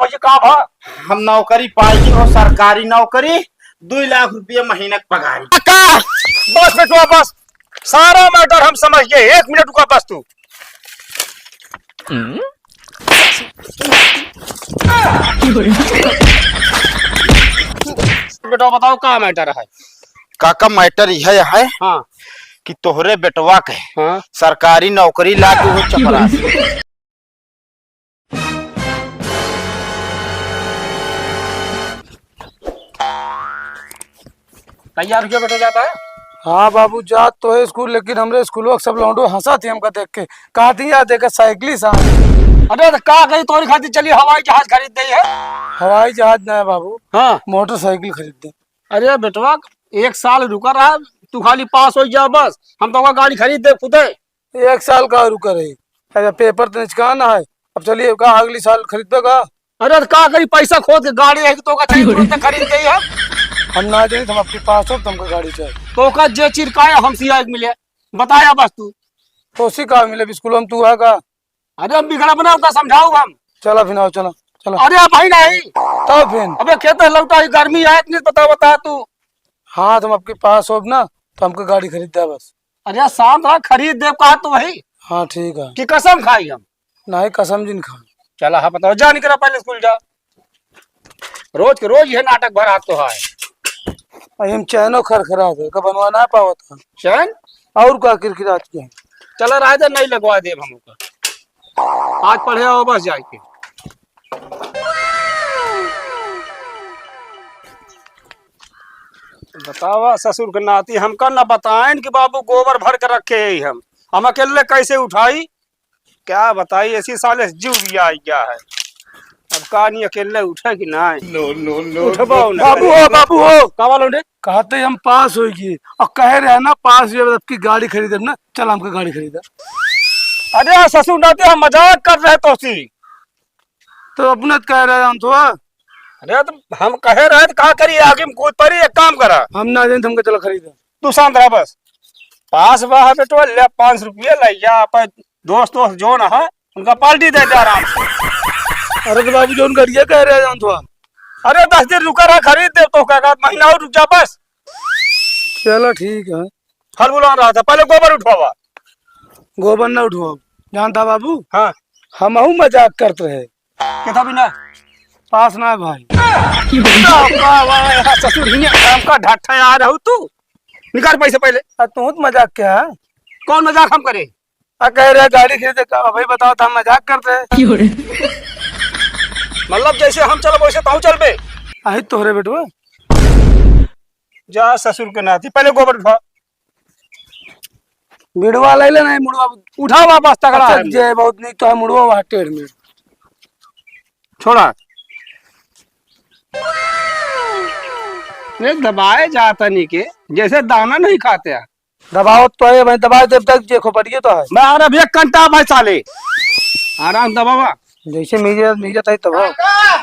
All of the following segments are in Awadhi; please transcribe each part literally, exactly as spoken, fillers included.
ये का भा? हम नौकरी पाई और सरकारी नौकरी, दुई लाख रुपया महीना के पगारी। का? बस बेटवा, बस। सारा मैटर हम समझ गए। एक मिनट रुका बस तू। बेटवा, बताओ का मैटर है? काका, मैटर यह है हाँ। कि तोहरे बेटवा के हाँ। सरकारी नौकरी लाग गई हो चपरासी। तैयार हुआ बेटा, जाता है? हाँ बाबू, जात तो है स्कूल, लेकिन हमरे स्कूलवा के सब लौंडो हंसत ही हमका देख के, कहत ही, "यार, देखा साइकिल ही सान।" अरे, तो का कही, तोरी खातिर चली हवाई जहाज खरीद दे है। हवाई जहाज ना है बाबू, हाँ। मोटरसाइकिल खरीद दे। अरे बेटवा, एक साल रुका रहा, तू खाली पास हो जा बस, हम तोका गाड़ी खरीद दे खुदे। एक साल का रुका रही, अरे पेपर तो निचकाना है। अब चलिए का अगली साल खरीद देगा? अरे तो का करी, पैसा खोद के गाड़ी है कि तोका चाहिए, तुरंत खरीद दे है। हम ना जानी, हम आपके पास हो, तुमको गाड़ी चाहिए। तोका जे चीज का है, हमसे आए के मिले, बताया बस तू। तो उसी का मिले, स्कूल में तू है का? अरे हम बिगड़ा बना होता, समझाऊ हम। चला फिर आओ, चला, चला। अरे भाई नहीं। तब फिर? अबे खेत लौटा ही, गर्मी है इतनी, बता, बता तू। हाँ, तुम आपके पास हो ना, तो हमको गाड़ी खरीद दे बस। अरे शांत रह, खरीद दे कहा तू भाई। हाँ, ठीक है। कि कसम खाई हम? नहीं, कसम जिन खा। चला, हाँ, बताओ, जा निकला पहले स्कूल जा। रोज के रोज ये नाटक भरा तो है। अरे हम चैनो खरखरा थे, का बनवा ना पावत है। चैन? और का किरकिरात के? चला, रह दे, नहीं लगवा देब हम ओकर। आज पढ़े आओ बस जाए के। बतावा ससुर के नाती, हमका ना बताएन कि बाबू गोबर भर के रखे ही हम, हम अकेले कैसे उठाई? क्या बताई, ऐसी साले से जीव भी आ गया है। अब का नहीं अकेले उठे कि नहीं? No, no, no, उठबाओ no। ना। बाबू हो, बाबू हो। का वाला उठे? कहते हम पास होइगी और कह रहे हैं ना पास हुए अब की गाड़ी खरीदे ना, चल हमको गाड़ी खरीदा। अरे ससुर नाती, हम मजाक कर रहे तो सी। तो अपने तो कह रहे हम तो। अरे तो हम कहे रहे तो का करी, आगे में कूद पड़ी, एक काम करा। हम ना जाए, हमको चला खरीदा। तू शांत रह बस। पास बा है बेटवा, ले पाँच सौ रुपया ले जा, अपन दोस्त दोस्त जोन है, उनका पार्टी दे दे आराम से। अरे तो बाबू जोन गड़िया कह रहे हैं जान तो। अरे दस दिन रुका रहा, खरीद दे तो का, का महीना और रुक जा बस। चलो ठीक है। फल बुला रहा था, पहले गोबर उठवावा। गोबर ना उठवाओ, जानता बाबू? हाँ। हमहू मजाक करत रहे। कितना भी ना? पास ना है भाई। वाह, वाह, वाह, ससुर हिने काम का ढट्ठा यार हो तू। निकाल पैसे पहले। आ, तू तो मजाक क्या है? कौन मजाक हम करे? आ, कह रहे गाड़ी खरीदे का? भाई बताओ, तो हम मजाक करते हैं। मतलब जैसे हम चलब वैसे तू चलबे? आही तोहरे बेटवा। जा ससुर के नाती, पहले गोबर उठा। बिड़वा ले ले, नहीं मुड़वा। उठा वापस, तगड़ा अच्छा, है। जे बहुत नहीं तो है मुड़वा वहाँ टेढ़ में। छोड़ा। ये दबाए जाता नहीं के, जैसे दाना नहीं खाते हैं। दबाओ तो है भाई, दबाए देव तक जे खोपड़िए तो है। मैं आ रहा भैया, कंटा भाई साले। आराम दबावा। जैसे मीजे, मीजे तय तब। काका!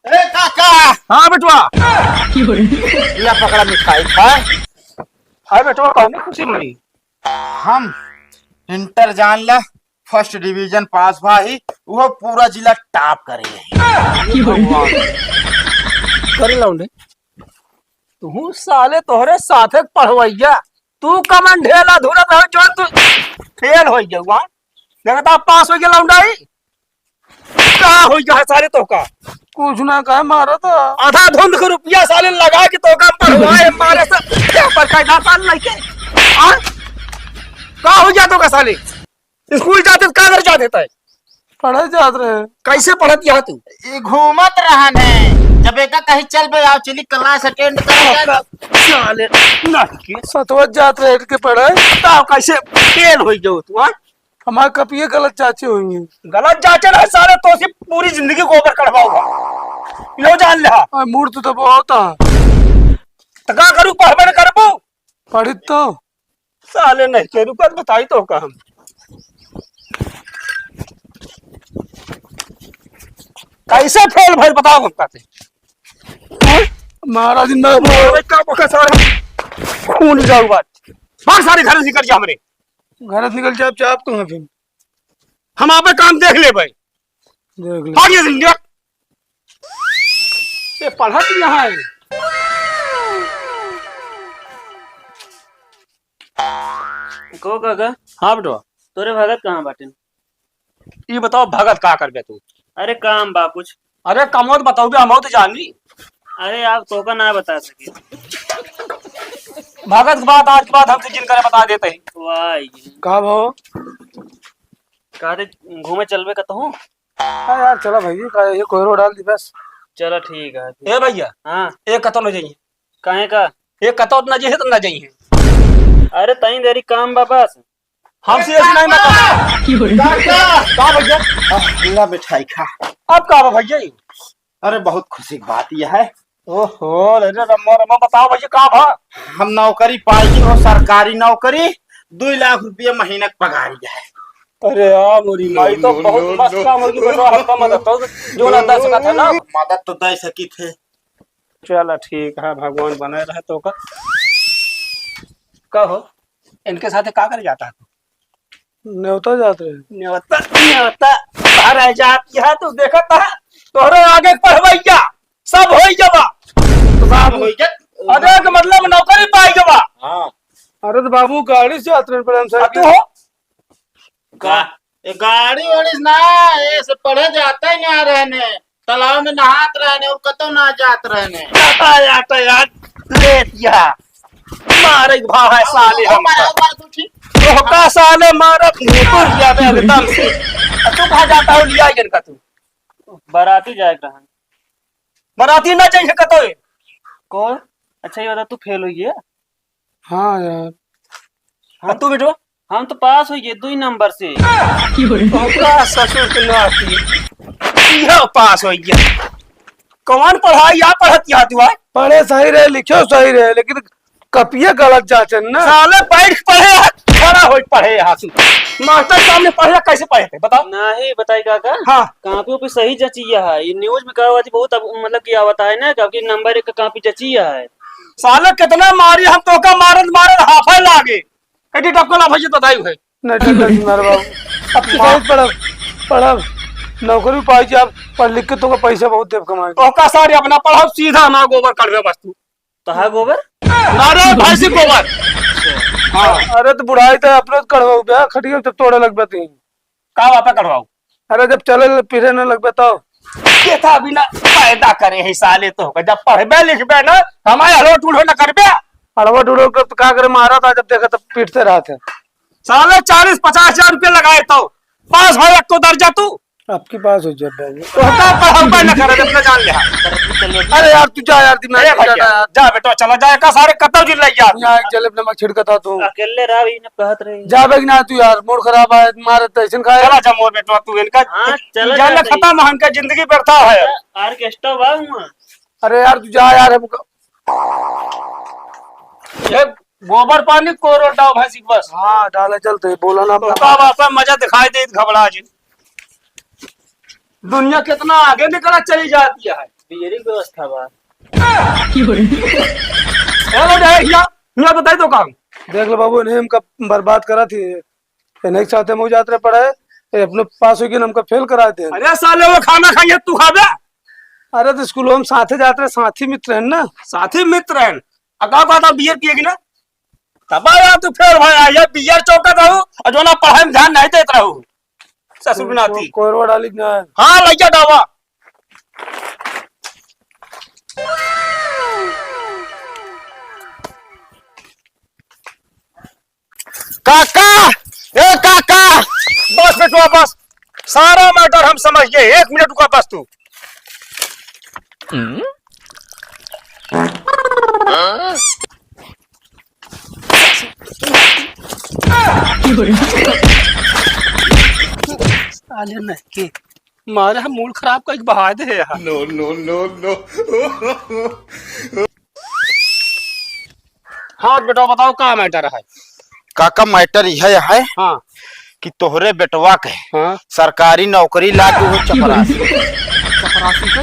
ए काका! हाँ बेटवा। या पकड़ा मिठाई खा। हाँ बेटवा, कहने खुशी मरी। हम इंटर जान ला, फर्स्ट डिवीजन पास भा ही, वो पूरा जिला टॉप करे है। करे लौंडे। तू साले तोहरे साथे पढ़वैया, तू कमन ढेला धुरत रहो जो तू फेल हो गया हुआ। देखता पास हो गया लौंडाई। का हो गया है साले तोका? कुछ ना कहे मारा था। आधा धुंध के रुपया साले लगा के तोका पढ़वाए मारे से क्या पर का साल लेके? आ? का हो गया तोका साले? स्कूल जाते तो का कर जाते तय? पढ़े जात रहे। कैसे पढ़त यहाँ तू? ये घूमत रहन है। जब एका कहीं चल बे आओ चली क्लास अटेंड कर। साले नहीं के। सतवत जात रहे के पढ़े। तो कैसे फेल हो गयो तू, हाँ? हमारे कपिए गलत जांचे हुई हैं। गलत जांचे ना साले, तो सी पूरी जिंदगी गोबर कढ़वाऊंगा। यो जान ले। आ, मूड तो, तो बहुत है। तो का करूँ, पढ़बे न करबू? पढ़ित तो। साले नहीं के रुकत, बताई तो का हम। कैसे फेल भाई बताओ हम कहते। महाराज ने अबे का बका सारे खून जाऊ बात। भाग सारे घर से निकल जा हमरे। घर से निकल जा, आप, आप कहाँ फिर? हम आपे काम देख ले भाई। देख ले। भाग ये से निकल। ये पढ़त यहाँ है। को काका? हाँ बेटवा। तोरे भगत कहाँ बाटेन? ई बताओ, भगत का करबे तू? अरे काम बा कुछ। अरे कमो तो बताओ बे, हम तो जानी। अरे आप तोका ना बता सके। भगत के बात आज के बाद हमसे जिन करे बता देते हैं। वाह। का भो? कहते घूमे चलबे कतहूँ? हाँ यार, चला भाई, का ये कोयरो डाल दी बस। चला ठीक है। ए भैया, हाँ। एक कतौ न जाइए। काहे का? एक कतौ न जाइए तो न जाइए। अरे तई देरी काम बा बस। हमसे ऐसी नहीं मतलब। काका! का भैया? आ, ला मिठाई खा। अब का बा भैया? अरे बहुत खुशी की बात यह है। ओहो, अरे रम्मा, रम्मा, बताओ भैया, का भा? हम नौकरी पाई हो, सरकारी नौकरी, दुई लाख रुपया महीना के पगार है। अरे यार, मोरी माई, तो बहुत मस्त काम होगी, बेटा, हल्का मदद तो जो ना दे सकत है ना। मदद तो दे सकी थे। चला ठीक है, भगवान बने रहे तो का। कहो, इनके साथे का करे जाता है तू? न्योता जात रहे। न्योता, न्योता, बाहर आ जात यहाँ तू देखत है, तोहरे आगे पढ़वैया, सब होई जबा। सब होई जा। अरे के मतलब नौकरी पाई जबा। हाँ। अरे तो बाबू गाड़ी से जात रहे, पर हम आ, तू हो? गा-, ए, गाड़ी वाड़ी ना, ऐसे पढ़े जाते ही ना रहने, तालाब में नहात रहने और कतौ ना जात रहने। यार, यार, यार, ले दिया। मारे के भाव है साले हम। मारा, मारा, तू ठीक। तोहका साले मारत मुंह पर जाबे एकदम से। आ, तू कहाँ जाता हो, लिया इनका तू? बाराती जाए के रहन। बाराती ना जाइए कतौ। कौन? अच्छा, ये बता, तू फेल हुई है? हाँ यार। हम तू बेटवा? हम तो पास हो गए दुई नंबर से। तोहका ससुर के नाती। इहो पास हो गया। कौन पढ़ाई या पढ़त या तू आए? पढ़े सही रहे, लिखे सही रहे, लेकिन कपिया गलत जाचन ना। साले बैठ के पढ़े, खड़ा हो पढ़े यहाँ से। मास्टर सामने पढ़े, कैसे पढ़े थे, बताओ? नहीं, बताई काका। हाँ। कॉपी ओपी सही जचिया है। ये न्यूज में का हुआ थी, बहुत अब, मतलब कि आवता है ना, कि आपकी नंबर एक का कॉपी जचिया है। साले कितना मारी हम तोका, मारत मारत हाफे लागे। कटी टपकला भैया बताई है। नहीं, नहीं, नहीं, मारे बाबू। अब तो बहुत पढ़ब, पढ़ब। नौकरी पाई जाब, पढ़ लिख के तोका पैसा बहुत देब कमाए। तोका सारे अपना पढ़ब, सीधा ना गोबर कढ़वे बस तू। तोहार गोबर? अरे भैंसी गोबर। हाँ। अरे तो बुढ़ाई तो अपने तो कढ़वाऊ बे, खटिया तो तोड़े लगबे तू। का बापे कढ़वाऊ? अरे जब चले ले, फिरे न लगबे तो। ये था अभी ना पैदा करे है साले तो, जब पढ़बे लिखबे ना, हमारे हलवा टूढ़ो न करबे। हलवा टूढ़ो कर तो का करे, मारा था जब देखा तब पीटते रहते। साले चालीस पचास हजार रुपया लगाए तो पास हो एक तो दर्जा तू। आपके पास हो जाए बाबू। तोहका पढ़ाऊबा न करे, अपना जान ले। अरे यार, तू जा यार, दिमाग अरे नहीं भैया, चला यार। जा बेटा, चला जा, का सारे कतौ जिन लग जा। यहाँ एक जलेब नमक छिड़का था तू। अकेले रहा, ई न कहत रही। जा बेग ना तू यार, मूड खराब है, मारे तो ऐसन खाए। चला जा मोर बेटवा, तू इनका हाँ, चला जान जा ले, खत्म, इनका जिंदगी व्यर्था है। ऑर्केस्ट्रा बा हुआ। अरे यार, तू जा यार, हमको ये गोबर पानी कोरो डाव भैंसी के बस। हाँ, डाले चलते, बोला ना। तो का बापा मजा दिखाई दे, घबरा जी। दुनिया कितना आगे निकला चली जाती है। बिजली की व्यवस्था बा। हेलो, देख या, या बताई तो काम। देख लो बाबू, इन्हें हमका बर्बाद करा थी। इन्हें के साथे मुँह जात रहे पढ़े, ये अपने पास होके हमका फेल करा दे। अरे साले, वो खाना खाइए, तू खाबे? अरे तो स्कूल हम साथे जात रहे, साथी मित्र हैं ना। साथी मित्र हैं। आ का कहता बियर पिएगी ना? तब यार तू फेल भाई, आ ये बियर चौकत रहू, और जो ना पढ़ाई में ध्यान नहीं देत रहू। ससुर को-, नाती। कोयरवा डाली ना। हाँ, लइका डावा। काका, ए काका, बस बेटवा बस, सारा मैटर हम समझ गए, एक मिनट रुका बस तू। साले नहीं के मारे हम मूड खराब कइके बहाय दे यार। No, no, no, no। हाँ बेटा, बताओ का मैटर है? काका, मैटर यह है हाँ। कि तोहरे बेटवा के हाँ। सरकारी नौकरी लाग गई हो चपरासी। चपरासी के?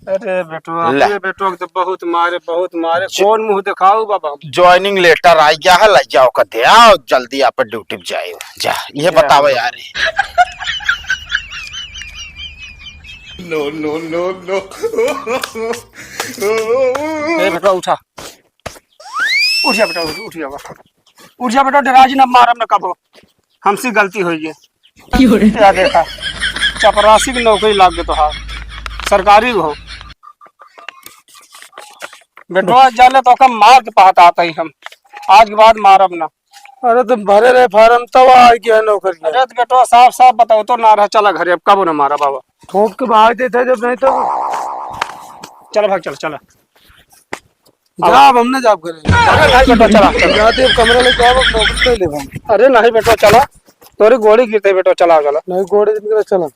अरे बेटवा, ले। अरे बेटवा के तो बहुत मारे, बहुत मारे। ज-, कौन मुंह दिखाऊ बाबा? ज्वाइनिंग लेटर आ गया है, ले जाओ का दे आओ, जल्दी आप ड्यूटी पे जाओ। जा, ये जा। बताओ यार। No, no, no, no। ए बेटा, उठा। उठ जा बेटा, उठ, उठ जा। उठ जा बेटा, डरा जी ना, मारब ना कबो। हमसे गलती होइ गई। या देखा, चपरासी की नौकरी लाग गई तोहार, सरकारी हो। बेटवा, जाले तो का मार के पहत आता ही हम। आज के बाद मारब ना। अरे, तुम भरे रहे फार्म, तब आइ गया नौकरी। अरे तो बेटवा, साफ साफ बताओ तो ना रहा, चला घरे, अब कबो ना मारा बाबा। ठोक के भाग देता जब नहीं तो। चला भाग, चला, चला। जा, अब हम ना जाब करे। अरे नहीं बेटवा, चला, चला। जाते अब कमरा लेके आओ, अब नौकरी कर ले भाई। अरे नहीं बेटवा, चला, तोरी गोड़ी गिरते बेटवा, चला, चला। नहीं, गोड़ी दिन करे, चला।